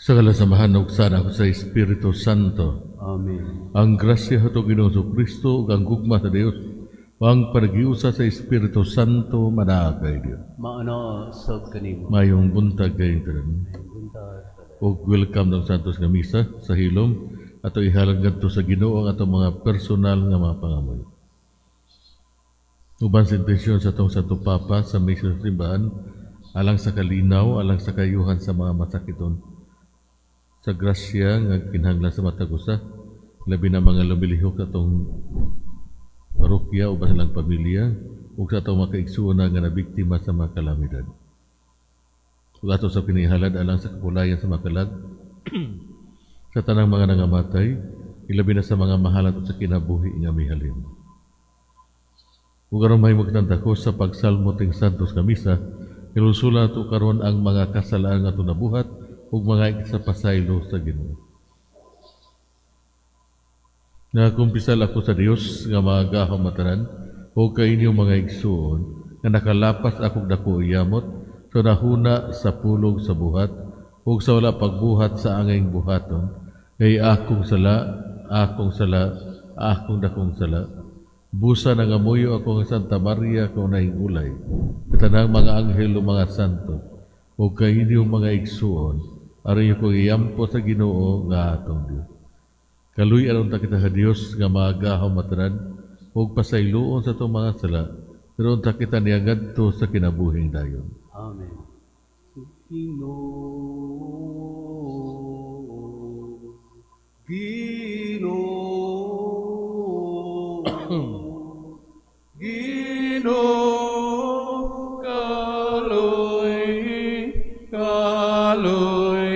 Sa ngalan sa Amahan ug sa Anak sa Espiritu Santo. Amen. Ang grasya sa atong Ginoong Kristo ug ang gugma sa Dios ug ang panaghiusa sa Espiritu Santo manaa kay Dios. Maana sab kanimo. Mayong buntag kayong tanan. Buntag. Ug welcome ng Santos nga Misa sa hilom ato ihalad ngadto sa Ginoo ang atong mga personal nga mga pangamuyo. Uban sa intensyon sa atong Santo Papa sa misyon sa simbahan, alang sa kalinaw, alang sa kayuhan sa mga masakiton. Sa grasya nga kinahanglan sa matag usa, labi na mga lumilihok sa atong parokya o silang pamilya ug sa atong mga kaigsuonan nga nabiktima sa mga kalamidad. Ug ato sa pinihalad alang sa kapulayan sa mga kalag, sa tanang mga nangamatay, ilabi na sa mga mahal nato sa kinabuhi nga mihalin. Ug aron mahimo kitang takos sa pagsalmo ting Santos nga Misa, hinulsulan nato karon ang mga kasalaan nga atong nabuhat ug mga sa pasaylo sa Ginoo. Nagakumpisal ako sa Dios nga makagagahom matanan ug ka inyong mga igsuon nga nakalapas akong dako yamot sa hunahuna, sa pulong, sa buhat ug sa wala pagbuhat sa angayng buhaton, kay akong sala, akong sala, akong dakong sala. Busa nangamuyo ako nga Santa Maria kaunahing ulay, sa tanang mga anghel ug mga santo, ug kay inyong mga igsuon, aron inyo kong iyampo sa Ginoo nga atong Dios. Kaluy-an unta kita sa Dios nga makagagahom matanan ug pasayloon sa atong mga sala, pero unta kita niangadto sa kinabuhing dayon. Amen. Ginoo, Ginoo, Ginoo, kaloy, kaloy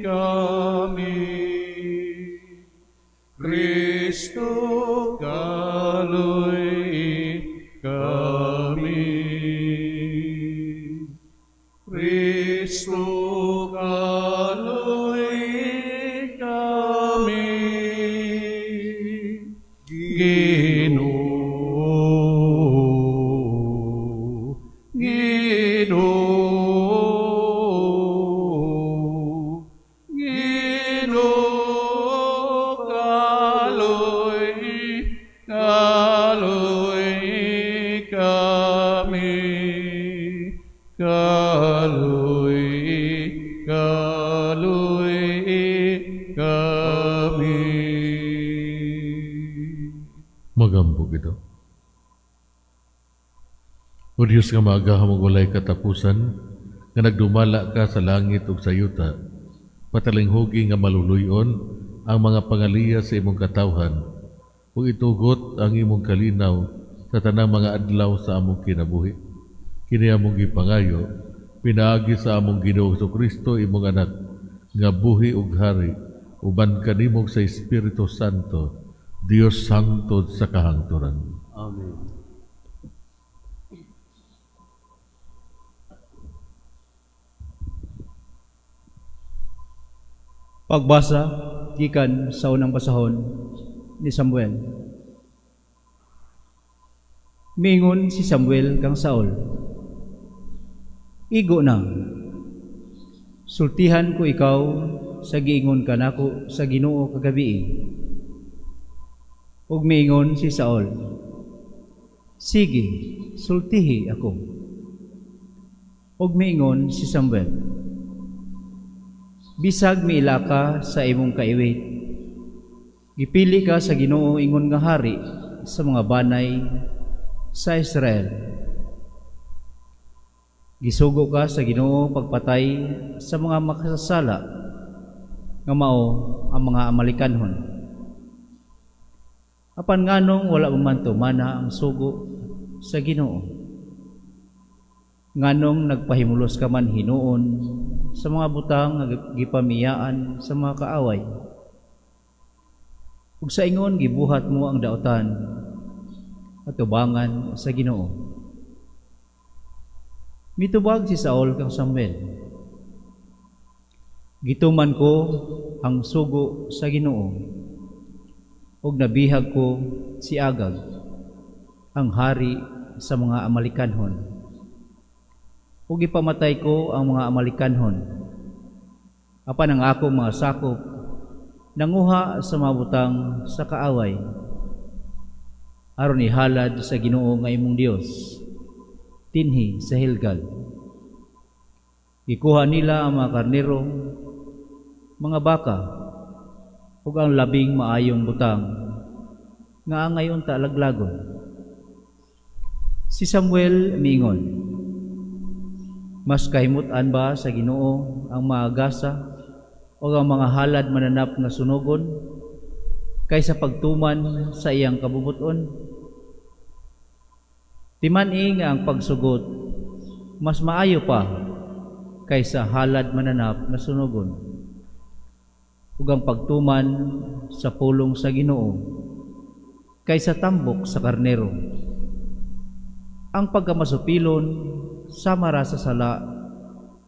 kami. Kristo, kaloy kami. Kristo, kaloy kami. Ginoo, Ginoo, Ginoo, kaloy, kaloy kami. Kaloy, kaloy kami. Magampo kita. O Diyos nga makagagahom ug walay katapusan, nga nagdumala ka sa langit ug sa yuta, patalinghugi nga maluluy-on ang mga pangaliya sa imong katawhan, ug itugot ang imong kalinaw sa tanang mga adlaw sa among kinabuhi. Kini among gipangayo, pinaagi sa among Ginoo Kristo, imong anak, nga buhi ug hari, uban kanimo sa Espiritu Santo, Dios hangtod sa kahangturan. Amen. Pagbasa gikan sa unang basahon ni Samuel. Mingon si Samuel kang Saul, "Igo na. Sultihan ko ikaw sa giingon kanako sa Ginoo kagabi." Ug miingon si Saul, "Sige, sultihi ako." Ug miingon si Samuel, "Bisag miila ka sa imong kaiwit, gipili ka sa Ginoo ingon nga hari sa mga banay sa Israel. Gisugo ka sa Ginoo pagpatay sa mga makasasala nga mao ang mga Amalekanhon. Apan nganong wala mo man tumana ang sugo sa Ginoo? Nganong nagpahimulos ka man hinuon sa mga butang nga gipamiyaan sa mga kaaway? Ug sa ingon gibuhat mo ang daotan at tubangan sa Ginoo." Mitubag si Saul kang Samuel, "Gituman ko ang sugo sa Ginoo, ug nabihag ko si Agag, ang hari sa mga Amalekanhon. Ug ipamatay ko ang mga Amalekanhon. Apan ang akong mga sakop nanguha sa mga butang sa kaaway aron ihalad sa Ginoo nga imong Dios dinhi sa Gilgal. Gikuha nila ang mga karnero, mga baka, ug ang labing maayong butang nga angay unta laglagon." Si Samuel miingon, "Mas kahimut-an ba sa Ginoo ang mga gasa o ang mga halad mananap nga sunogon kaysa pagtuman sa iyang kabubut-on? Timan-i nga ang pagsugot mas maayo pa kaysa halad mananap nga sunogon, ug ang pagtuman sa pulong sa Ginoo kaysa tambok sa karnero. Ang pagkamasupilon sama ra sa sala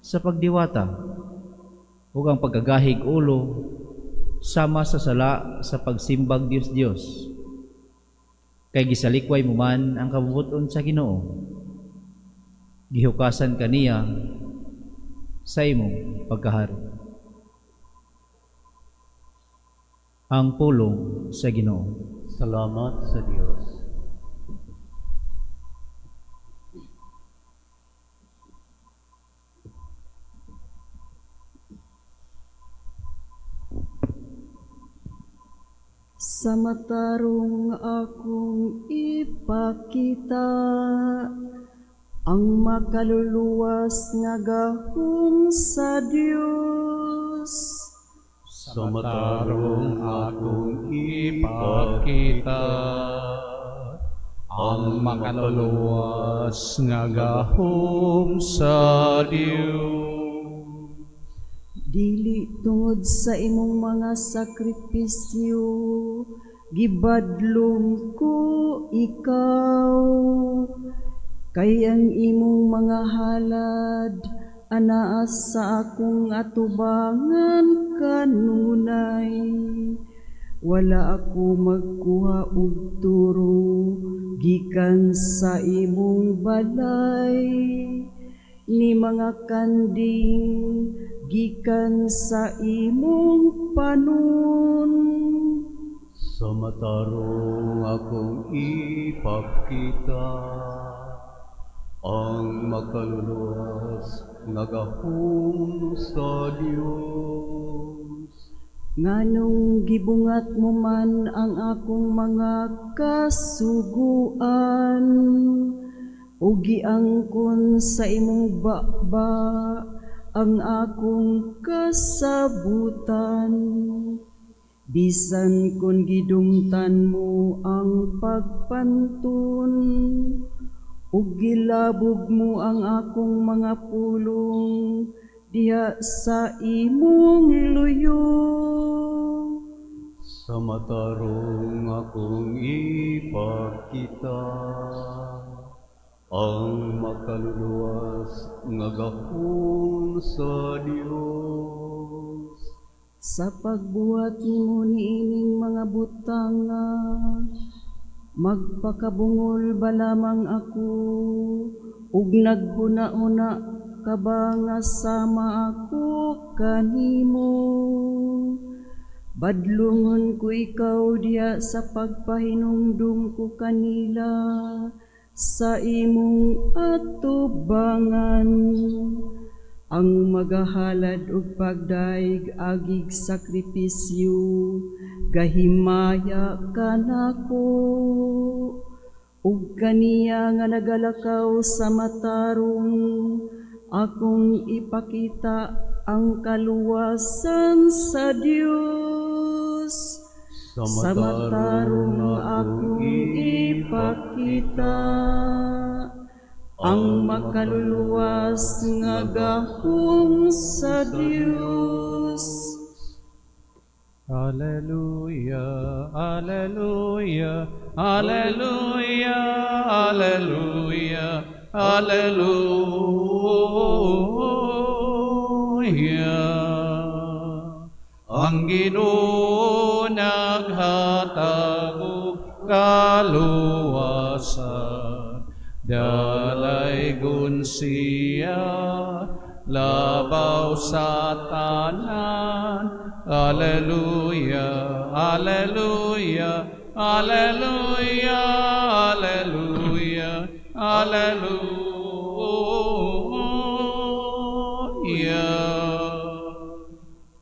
sa pagdiwata, ug ang pagkagahig ulo sama sa sala sa pagsimbag Dios-Dios. Kay gisalikway mo man ang kabubut-on sa Ginoo, gihukasan ka niya sa imong pagkahari." Ang pulong sa Ginoo. Salamat sa Dios. Sa matarong akong ipakita ang makaluluwas nga gahom sa Dios. Sa matarong akong ipakita ang makaluluwas nga gahom sa Dios. Dili tungod sa imong mga sakripisyo, gibadlong ko ikaw. Kay ang imong mga halad anaa sa akong atubangan kanunay. Wala ako magkuha og turo gikan sa imong balay, ni mga kanding gikan sa imong panon. Sa matarong akong ipakita ang makaluluwas nga gahom sa Dios. Nganong gibungat mo man ang akong mga kasuguan, ug giangkon sa imong baba ang akong kasabutan. Bisan kun gidumtan mo ang pagpanton, ug gilabog mo ang akong mga pulong diha sa imong luyo. Sa matarong akong ipakita ang makaluluwas nga gahom sa Dios. Sa pagbuhat nimo niining mga butanga, magpakabungol ba lamang ako, ug naghuna-huna ka ba nga sama ako kanimo? Badlungon ko ikaw diha sa pagpahinumdum ko kanila sa imong atubangan. Ang magahalad og pagdayeg agig sakripisyo, gahimaya kanako. Ug kaniya nga nagalakaw sa matarong, akong ipakita ang kaluwasan sa Dios. Sa matarong akong ipakita ang makaluluwas nga gahom sa Dios. Alleluia, alleluia, alleluia, alleluia, alleluia. Ang Ginoo naghatag og kaluwasan, dalaygon siya labaw sa tanan. Alleluia, Alleluia, Alleluia, Alleluia, Alleluia.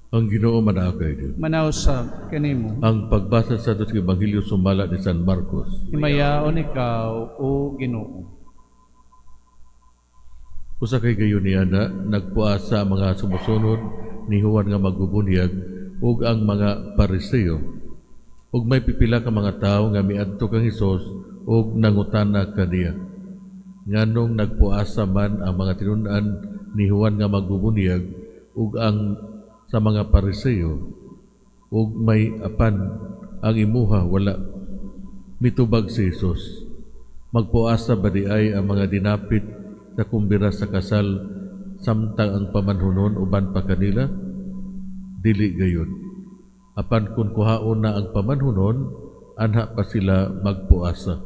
Ang Ginoo manaa kay Dios. Manausab kanimo. Ang pagbasa sa Santos Ebanghelyo sumala ni San Marcos. Himayaon ikaw, o Ginoo. Usa kay gayon niana, nagpuasa ang mga sumusunod ni Juan nga magbubunyag ug ang mga Pariseo. Ug may pipila ka mga tawo nga miadto kang Hesus ug nangutana kaniya. Nganong nagpuasa man ang mga tinun-an ni Juan nga magbubunyag ug ang sa mga Pariseo ug may apan ang imuha wala? Mitubag si Hesus, "Magpuasa ba diay ang mga dinapit sa kumbira sa kasal samtang ang pamanhunon uban pa kanila? Dili gayud. Apan kung kuhaon na ang pamanhunon, anha pa sila magpuasa.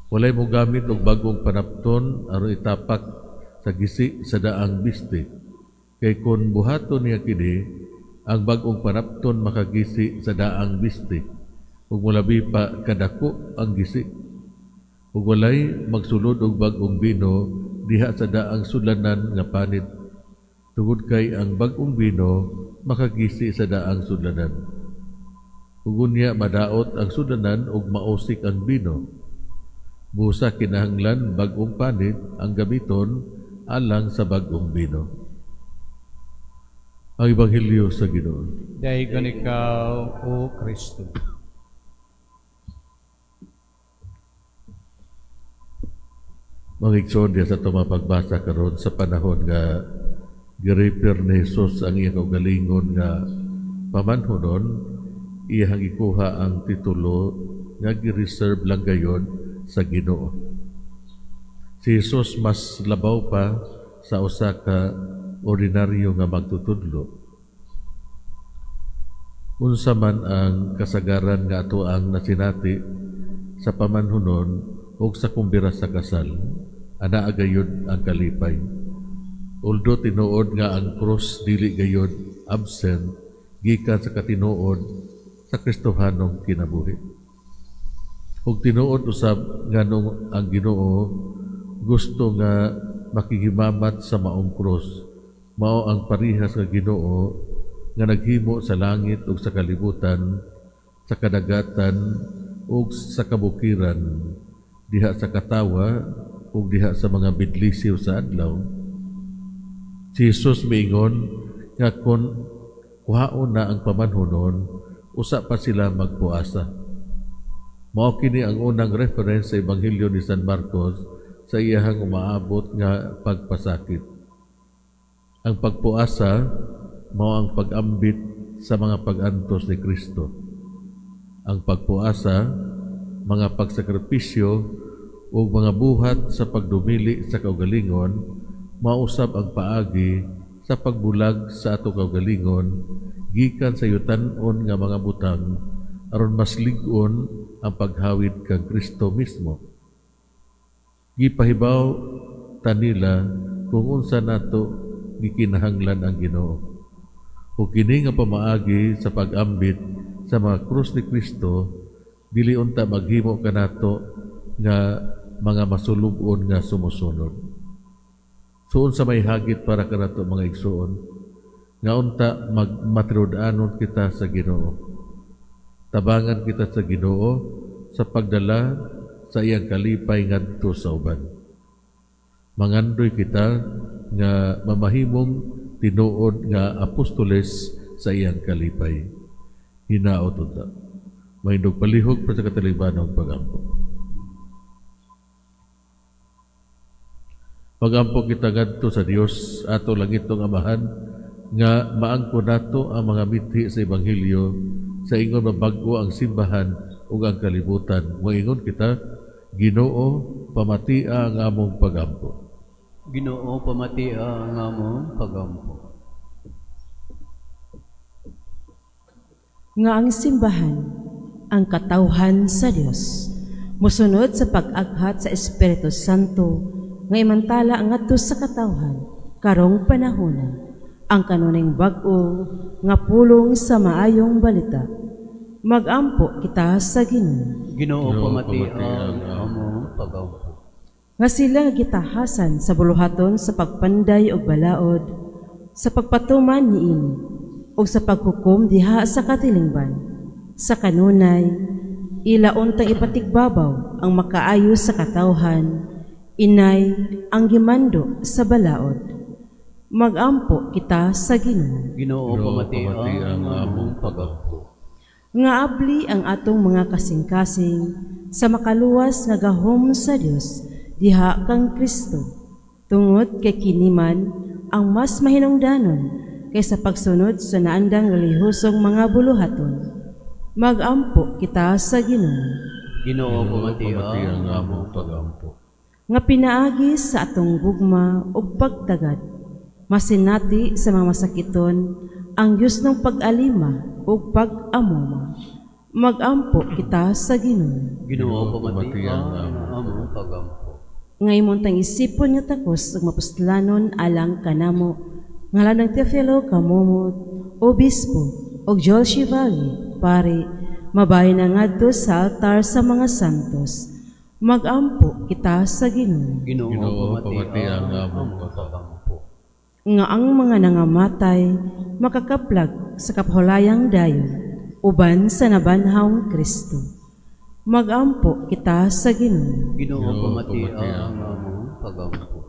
Walay mogamit og bag-ong panapton aron itapak sa gisi sa daang biste. Kay kon buhaton niya kini, ang bag-ong panapton makagisi sa daang biste ug molabi pa kadako ang gisi. Ug walay magsulod og bag-ong bino diha sa daang sudlanan nga panit, tungod kay ang bag-ong bino makagisi sa daang sudlanan. Ug unya madaot ang sudlanan ug mausik ang bino. Busa kinahanglan bag-ong panit ang gamiton alang sa bag-ong bino." Ang Ebanghelyo sa Ginoo. Daygon ikaw, O Kristo. Mga igsoon, diya sa atong pagbasa karon, sa panahon nga gi-refer ni Jesus ang iyang kaugalingon nga pamanhunon, iyang ikuha ang titulo nga gi-reserve lang gayon sa Ginoo. Si Jesus mas labaw pa sa usa ka ordinaryo nga magtutudlo. Unsa man ang kasagaran nga ato ang nasinati sa pamanhunon ug sa kumbira sa kasal, anaa gayud ang kalipay. Although tinuod nga ang krus dili gayud absent gikan sa katinuod sa Kristohanong kinabuhi. Ug tinuod usab nganong ang Ginoo gusto nga makihimamat sa maong krus, mao ang parihas nga Ginoo nga naghimo sa langit ug sa kalibutan, sa kadagatan ug sa kabukiran, diha sa katawa ug diha sa mga bidlisiw sa adlaw. Si Jesus miingon nga kon kuhaon na ang pamanhunon, usa pa sila magpuasa. Mao kini ang unang reference sa Ebanghelyo ni San Marcos sa iyahang umaabot nga pagpasakit. Ang pagpuasa mao ang pag-ambit sa mga pag-antos ni Kristo. Ang pagpuasa, mga pagsakripisyo ug mga buhat sa pagdumili sa kaugalingon, mausab ang paagi sa pagbulag sa ato kaugalingon gikan sa yutan-on nga mga butang aron mas lig-on ang paghawid kang Kristo mismo. Gipahibaw ta nila kung unsa nato gikinahanglan ang Ginoo. Ug kini nga pamaagi sa pag-ambit sa mga krus ni Kristo dili unta maghimo kanato nga mga masulub-on nga sumusunod. So unsa may hagit para kanato, mga igsuon, nga unta magmatinud-anon kita sa Ginoo. Tabangan kita sa Ginoo sa pagdala sa iyang kalipay ngadto sa uban. Mangandoy kita nga mamahimong tinuod nga apostoles sa iyang kalipay. Hinaot unta. Mahindog palihog pa sa katalibanong pagampo. Pagampo kita ngadto sa Dios ato langitong Amahan nga maangko nato ang mga mithi sa Ebanghelyo sa ingon mabag-o ang simbahan ug ang kalibutan. Moingon kita, Ginoo, pamatia ang among pagampo. Ginoo, pamatia ang among pagampo. Nga ang simbahan, ang katawhan sa Dios, mosunod sa pag-aghat sa Espiritu Santo nga imantala ngadto sa katawhan karong panahona. Ang kanunayng bag-o nga pulong sa maayong balita. Magampo kita sa Ginoo. Ginoo, Ginoo, pamatia pamatia ang ang among pagampo. Nga sila nga gitahasan sa buluhaton sa pagpanday og balaod, sa pagpatuman niini ug sa paghukom diha sa katilingban. Sa kanunay, ila untang ipatigbabaw ang makaayo sa katawhan, inay ang gimando sa balaod. Magampo kita sa Ginoo. Ginoo, Ginoo, pamatia pamatia ang ang among among pagampo. Nga abli ang atong mga kasing-kasing sa makaluwas nga gahom sa Dios diha kang Kristo, tungod kay kini man ang mas mahinungdanon kaysa pagsunod sa naandang relihiyosong mga buluhaton. Magampo kita sa Ginoo. Ginoo, Ginoo, pamatia pamatia ang ang among among pagampo. Nga pinaagi sa atong gugma ug pagtagad, masinati sa mga masakiton ang Dios ng pag-alima ug pag-amuma. Magampo kita sa Ginoo. Ginoo, Ginoo, pamatia pamatia ang ang among pagampo. Nga imong tang isipon nga takos ug mapuslanon alang kanamo, ngalan ng Teofilo Kamomot, Obispo, ug Joel Chevalier, pari, mabahin na ngadto sa altar sa mga santos. Magampo kita sa Ginoo. Ginoo, Ginoo, pamatia pamatia ang ang among among pagampo. Nga ang mga nangamatay makakaplag sa kapahulayang dayon uban sa nabanhawng Kristo. Magampo kita sa Ginoo. Ginoo, Ginoo, pamatia pamatia ang among pagampo.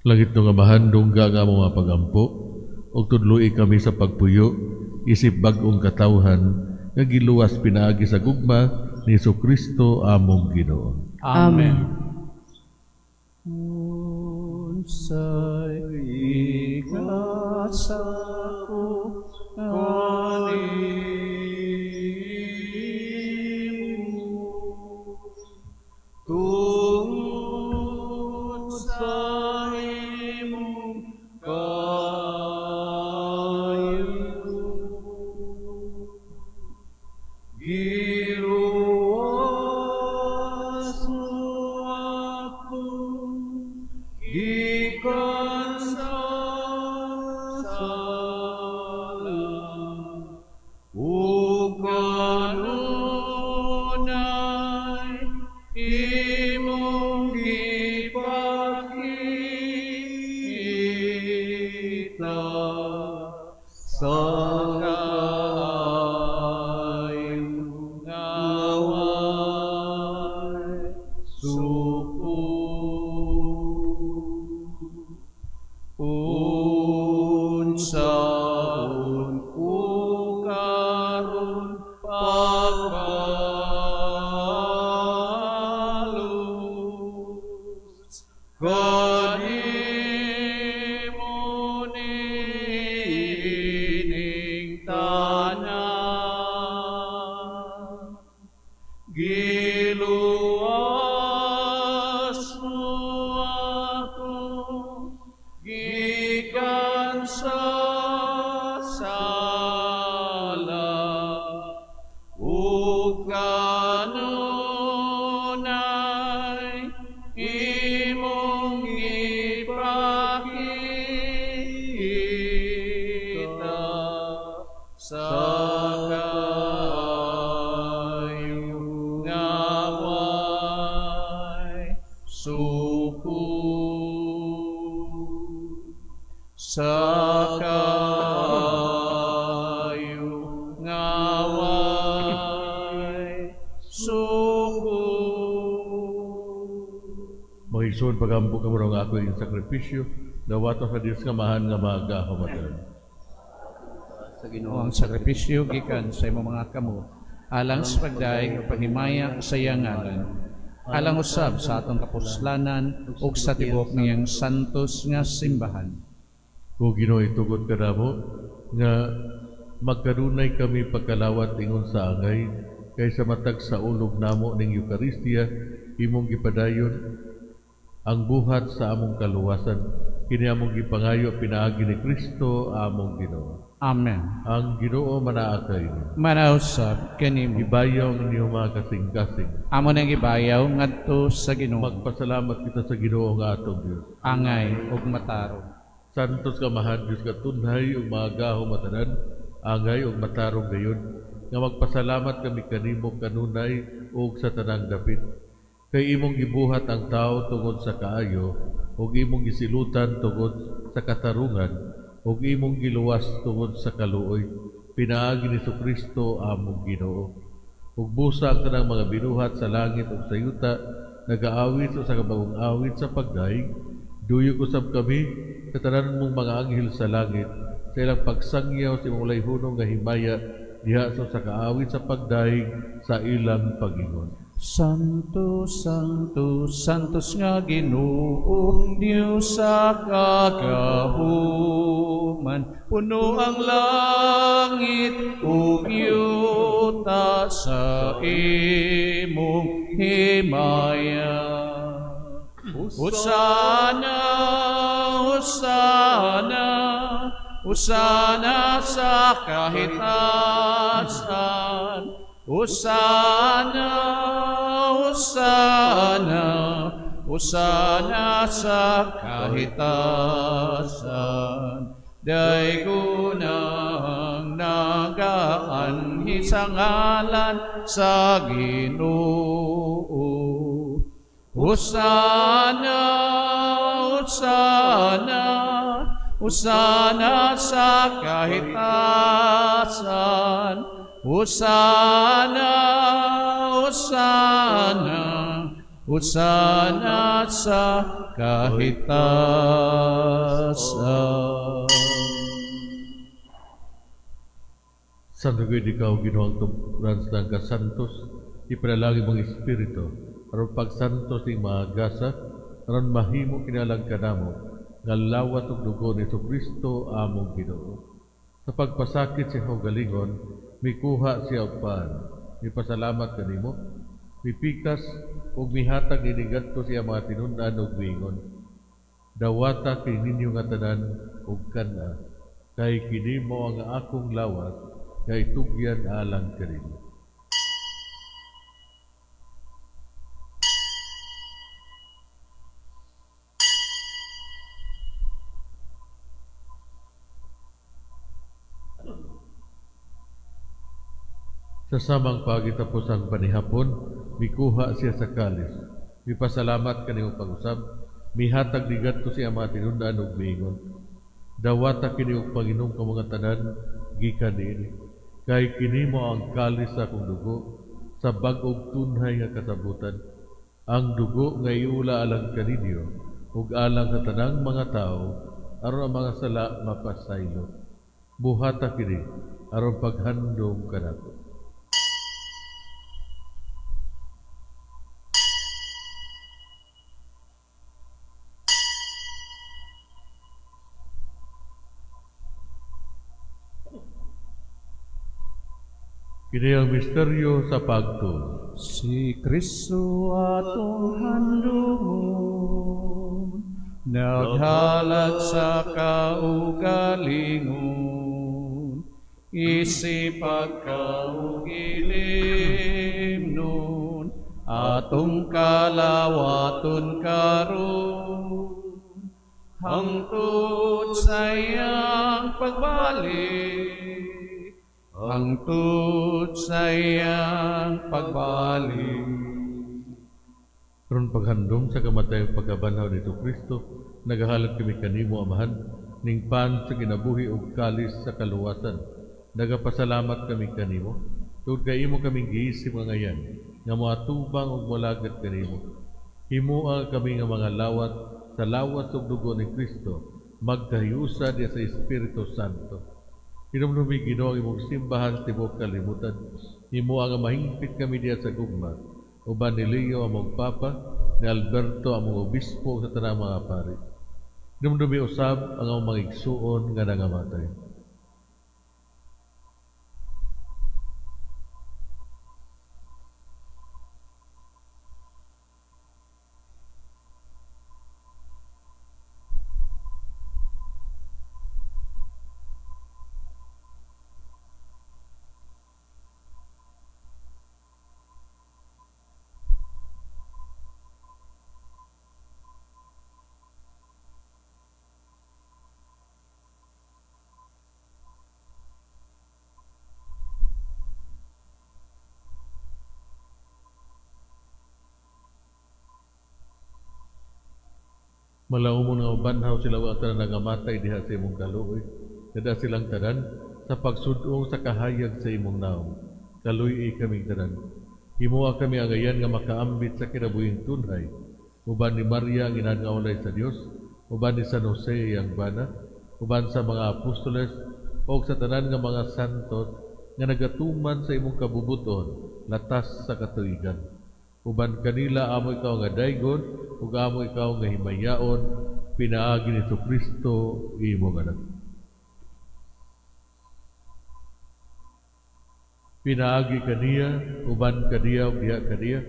Langit nga Amahan, dungga ang among mga pagampo, ug tudloi kami sa pagpuyo, isip bag-ong katawhan, nga giluwas pinaagi sa gugma ni Kristo among Ginoo. Amen. Unsay ikasako kanimo tungod sa imong kaayo, giluwas mo ako gikan sa sala ug kanunay imong gipakita sa kaayo nga way suko. Unsaon ko karon pagbalos kanimo niining tanan? Giluwas mo ako gikan sa sala ug kanunay imong gipakita sa kaayo nga way suko, sa kaayo nga way suko. Mga igsoon, pagampo kamo nga ako iyong sakripisyo, dawato sa Dios nga Amahan nga magakamatayon. Sa O Ginoo ang sakripisyo gikan sa imong mga kamot alang sa pagdayeg ug paghimaya sa iyang ngalan, alang usab sa atong kapuslanan ug sa tibuok niyang santos nga simbahan. O Ginoo, itugot kanamo nga magkanunay kami pagkalawat ingon sa angay kaysa matag sa ulog namo ning Eukaristiya imong gipadayon ang buhat sa among kaluwasan. Kini among gipangayo pinaagi ni Kristo among Ginoo. Amen. Ang Ginoo manaa kaninyo. Manausab kanimo. Ibayaw ang inyong mga kasing-kasing. Amo nang gibayaw ngadto sa Ginoo. Magpasalamat kita sa Ginoo nga atong Dios. Angay ug matarong. Santos ka Amahan, Diyos ka tunhay ug makagagahom nga tanan, angay ug matarong gayud, nga magpasalamat kami kanimo kanunay ug sa tanang dapit. Kay imong gibuhat ang tao tungod sa kaayo, ug imong gisilutan tungod sa katarungan, ug imong giluwas tungod sa kaluoy, pinaagi ni Kristo among Ginoo. Ug busa ang tanang mga binuhat sa langit ug sa yuta, nagaawit sa kabagong awit sa pagdayeg, duyog usab kami sa tanan mong mga anghel sa langit, sa ilang pagsangyaw sa imong ulayhunong nga himaya, diha sa usa ka awit sa pagdayeg sa ilang pagingon. Santo, Santo, Santos nga Ginoong Diyos sa kagahuman. Puno ang langit ug yuta sa imong himaya. Hosana, Hosana, Hosana sa kahitasan. Hosana, Hosana, Hosana sa kahitasan. Daygon ang nagaanhi sa ngalan sa Ginoo. Hosana, Hosana, Hosana sa kahitasan. Hosana, Hosana, Hosana sa kahitasan. Santo gid ikaw Ginoo ang tungkuran sa kasantos, ipanalangin mong espiritu aron pagsantos ning mga gasa, aron mahimo kini alang kanamo nga lawas ug dugo ni Kristo among Ginoo. Sa pagpasakit sa kaugalingon, mikuha siya og pan, mipasalamat kanimo, mipikas ug mihatag niini ngadto sa iyang mga tinun-an ug miingon: Dawata kini ninyo nga tanan ug kan-a, kay kini mao ang akong lawas nga itugyan alang kaninyo. Sa samang paagi tapos ang panihapon, mikuha siya sa kalis. Mipasalamat kanimo pag-usab, mihatag nigadto sa iyang mga tinun-an ug miingon: Dawata kini ug panginom kamo nga tanan gikan niini. Kay kini mao ang kalis sa akong dugo sa bag-ong tunhay nga kasabutan. Ang dugo nga iula alang kaninyo ug alang sa tanang mga tawo aron ang mga sala mapasaylo. Buhata kini aron paghandom kanako. Kini ang misteryo sa pagtuo. Si Kristo atong handumon, naghalad sa kaugalingon, isip pagkaugilimnon, atong kalawaton karon, hangtod sa iyang pagbalik, hangtod sa iyang pagbalik. Aron paghandom sa kamatayon pagkabanhaw ni Kristo, nagahalad kami kanimo Amahan, ning pan sa kinabuhi ug kalis sa kaluwasan. Nagapasalamat kami kanimo, tungod kay imo kaming giisip nga ngayan, nga moatubang ug molagad kanimo. Himoa kami nga mga lawat sa lawas ug dugo ni Kristo, magkahiusa diha sa Espiritu Santo. Hinumdumi Ginoo ang imong simbahan sa tibuok kalibutan. Himoa nga mahingpit kami diha sa gugma. Uban ni Leo among Papa, ni Alberto among Obispo sa tanang mga pari. Hinumdumi usab ang among mga igsuon nga nangamatay. Malaumon nga mabanhaw sila wa tanan nagamatay diha sa imong kaluoy. Kada silang tanan sa pagsudong sa kahayag sa imong naong. Kaluy-i kaming tanan. Himoa kami angayan nga makaambit sa kinabuhing tunhay. Uban ni Maria ang inahan nga ulay sa Dios, uban ni San Jose iyang bana, uban sa mga apostoles o sa tanan nga mga santos nga nagatuman sa imong kabubuton latas sa katuigan. Uban kanila amo ikaw nga daygon ug amo ikaw nga himayaon pinaagi ni Kristo imong anak. Pinaagi kaniya, uban kaniya ug diha kaniya,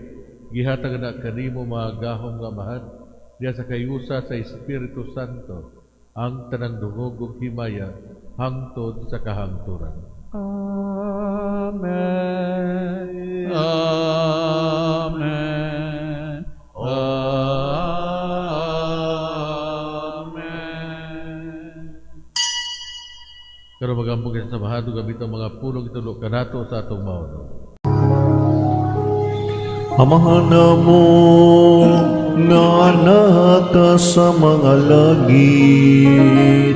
gihatag na kanimo mga gahom nga Amahan, diha sa kayusa sa Espiritu Santo, ang tanang dungog ug himaya hangtod sa kahangturan. Amen. Amen. Amen. Karon magampo kita sa samahan ug gamit ang mga pulong itulo kanato sa atong maono. Amahan namo nga naka sa mga langit,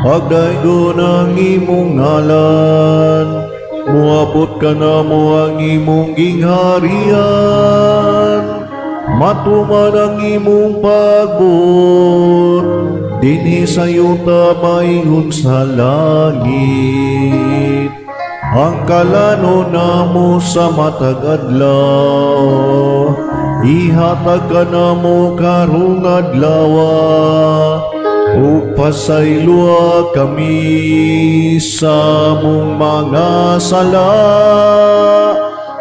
pagdaygon ang imong ngalan, moabot ka namo ang imong gingharian, matuman ang imong pagbuot, dinhi sa yuta maingon sa langit. Ang kalano namo sa matag adlaw, ihatag ka namo karong adlaw, ug pasayloa kami sa among mga sala,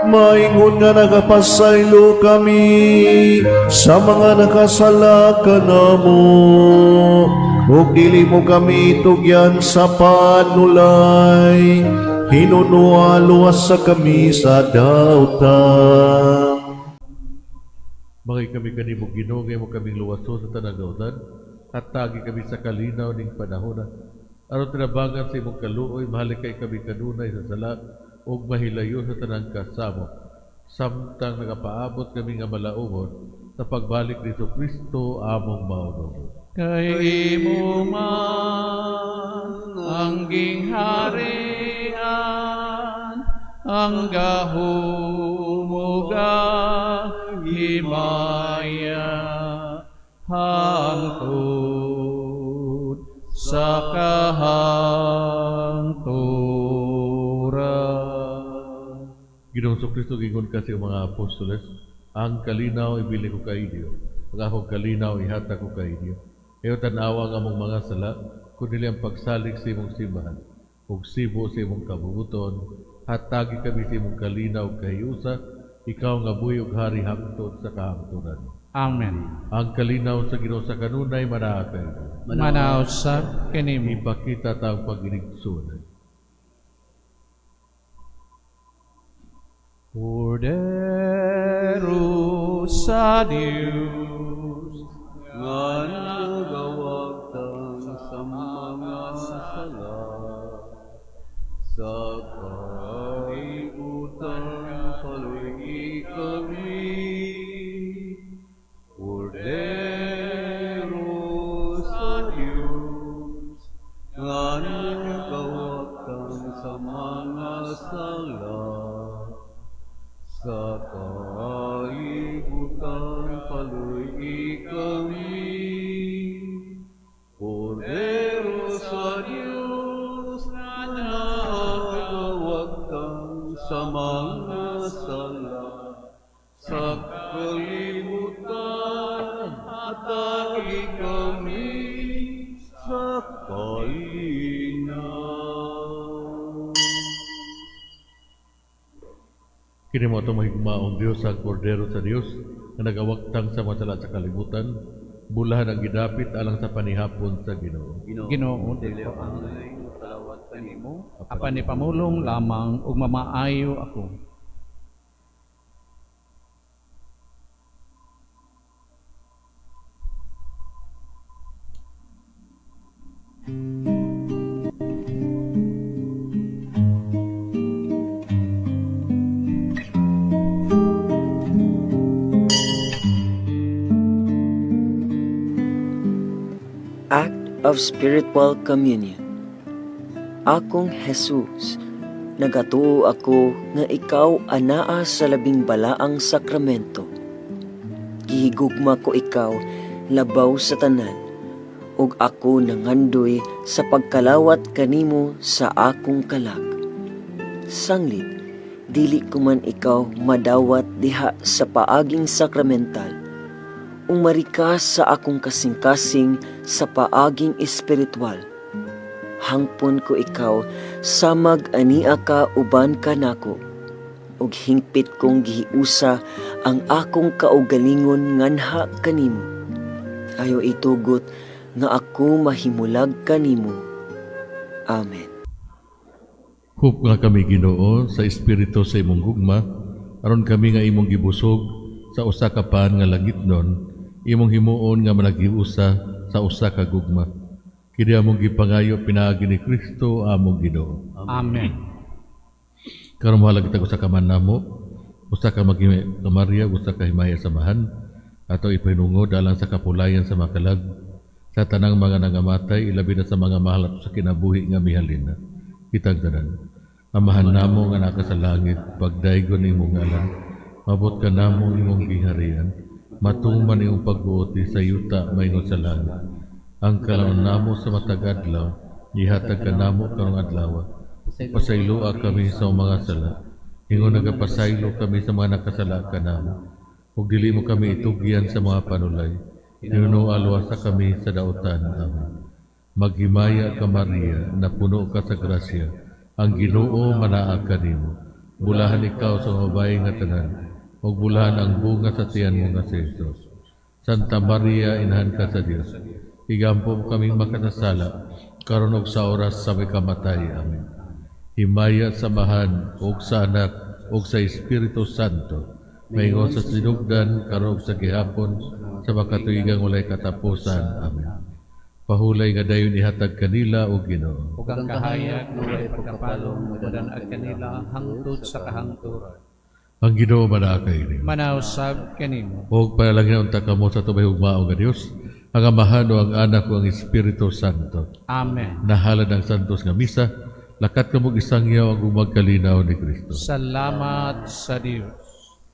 maingon nga nagapasaylo kami sa mga nakasala kanamo, ug dili mo kami tugyan sa panulay, hinunoa luwasa kami sa dautan. Mangay kami kanimo Ginoo, nga imo kaming luwaso sa tanang dautan, hatagi kami sa kalinaw ning panahona. Aron tinabangan sa imong kaluoy, mahalikay kami kanunay sa sala ug mahilayo sa tanang kasamo. Samtang nagapaabot kami nga malaumon sa pagbalik ni Kristo among Maonuno. Kay imo man ang gingharian, ang gahom ug ang himaya, hangtod sa kahangturan. Ginoong Kristo, gingon ka sa iyong mga apostoles, ang kalinaw ibili ko kay inyo, ang akong kalinaw ihatag ko kay inyo. Ayaw tanawa ang among mga sala, kundi ang pagsalig sa imong simbahan, ug sibo sa imong kabubuton, hatagi kami sa imong kalinaw kahiusa, ikaw nga buhi ug hari hangtod sa kahangturan. Amen. Ang kalinaw sa Ginoo sa kanunay manaa kay Manaa usab kanimo. Ipakita ta ang pag-inigsoon. Kordero sa Dios nga nagawagtang sa mga sala sa kalibutan, kaluy-i kami. Kordero sa Dios nga nagawagtang sa mga sala sa kalibutan, kaluy-i kami. Kordero sa Diyos na nagawagtang sa mga sala sa kalibutan, hatagi kami sa kalinaw. Kini mao atong mahigugmaong Dios, ang Kordero sa Dios nga nagawagtang sa mga sala sa kalibutan, bulahan ang gidapit alang sa panihapon sa Ginoo. Ginoo, dili ako angay mokalawat kanimo, apan ipamulong lamang ug mamaayo ako. of Spiritual Communion. Akong Jesus, nagatuo ako nga ikaw anaa sa Labing Balaang Sakramento. Gihigugma ko ikaw labaw sa tanan, ug ako nangandoy sa pagkalawat kanimo sa akong kalag. Sanglit, dili ko man ikaw madawat diha sa paaging sakramental. Umari ka sa akong kasing-kasing sa paaging espiritual. Hangpon ko ikaw samag ania ka uban kanako, ug hingpit kong gihiusa ang akong kaugalingon nganha kanimo. Ayaw itugot nga ako mahimulag kanimo. Amen. Hupga kami, Ginoo, sa espiritu sa imong gugma, aron kami nga imong gibusog sa usa ka pan nga langitnon, imong himuon nga managhiusa sa usa ka gugma. Kini among gipangayo pinaagi ni Kristo among Ginoo. Amen. Karon mohalad kita usa ka man namo, usa ka Maria, usa ka himaya sa Amahan, ato ipahinungod alang sa kapulayan sa makalag, sa tanang mga nangamatay, ilabi na sa mga mahal sa kinabuhi nga mihalin na. Kitang tanan. Amahan namo nga naa ka sa langit, pagdaygon imong ngalan, maabot kanamo imong gingharian, matuman imong pagbuot sa yuta maingon sa langit. Ang kalan-on namo sa matag adlaw, ihatag kanamo karong adlaw. Pasayloa kami sa mga sala. Ingon nagapasaylo kami sa mga nakasala kanamo. Ug dili mo kami itugyan sa mga panulay. Hinunoa luwasa kami sa dautan. Amen. Maghimaya ka, Maria, napuno ka sa grasya. Ang Ginoo manaa kanimo. Bulahan ikaw sa mga babae nga tanan. Ug bulahan ang bunga sa tiyan mo nga si Jesus. Santa Maria, Inahan ka sa Dios. Igampo mo kaming makasasala, karon ug sa oras sa aming kamatay. Amen. Himaya sa Amahan, ug sa Anak, ug sa Espiritu Santo, maingon sa sinugdan, karon ug sa gihapon, sa makatuigang walay katapusan. Amen. Pahulay nga dayon ihatag kanila, o Ginoo. Ug ang kahayag nga walay pagkapalong modan-ag kanila hangtod sa kahangturan. Ang Ginoo manaa kaninyo. Manaa usab kanimo. Og panalangin unta kamo sa atong mahigugmaong nga Dios, ang Amahan o ang Anak o ang Espiritu Santo. Amen. Nahalad ang Santos nga Misa, lakat kamo isangyaw ang gugmag kalinaw ni Kristo. Salamat sa Dios.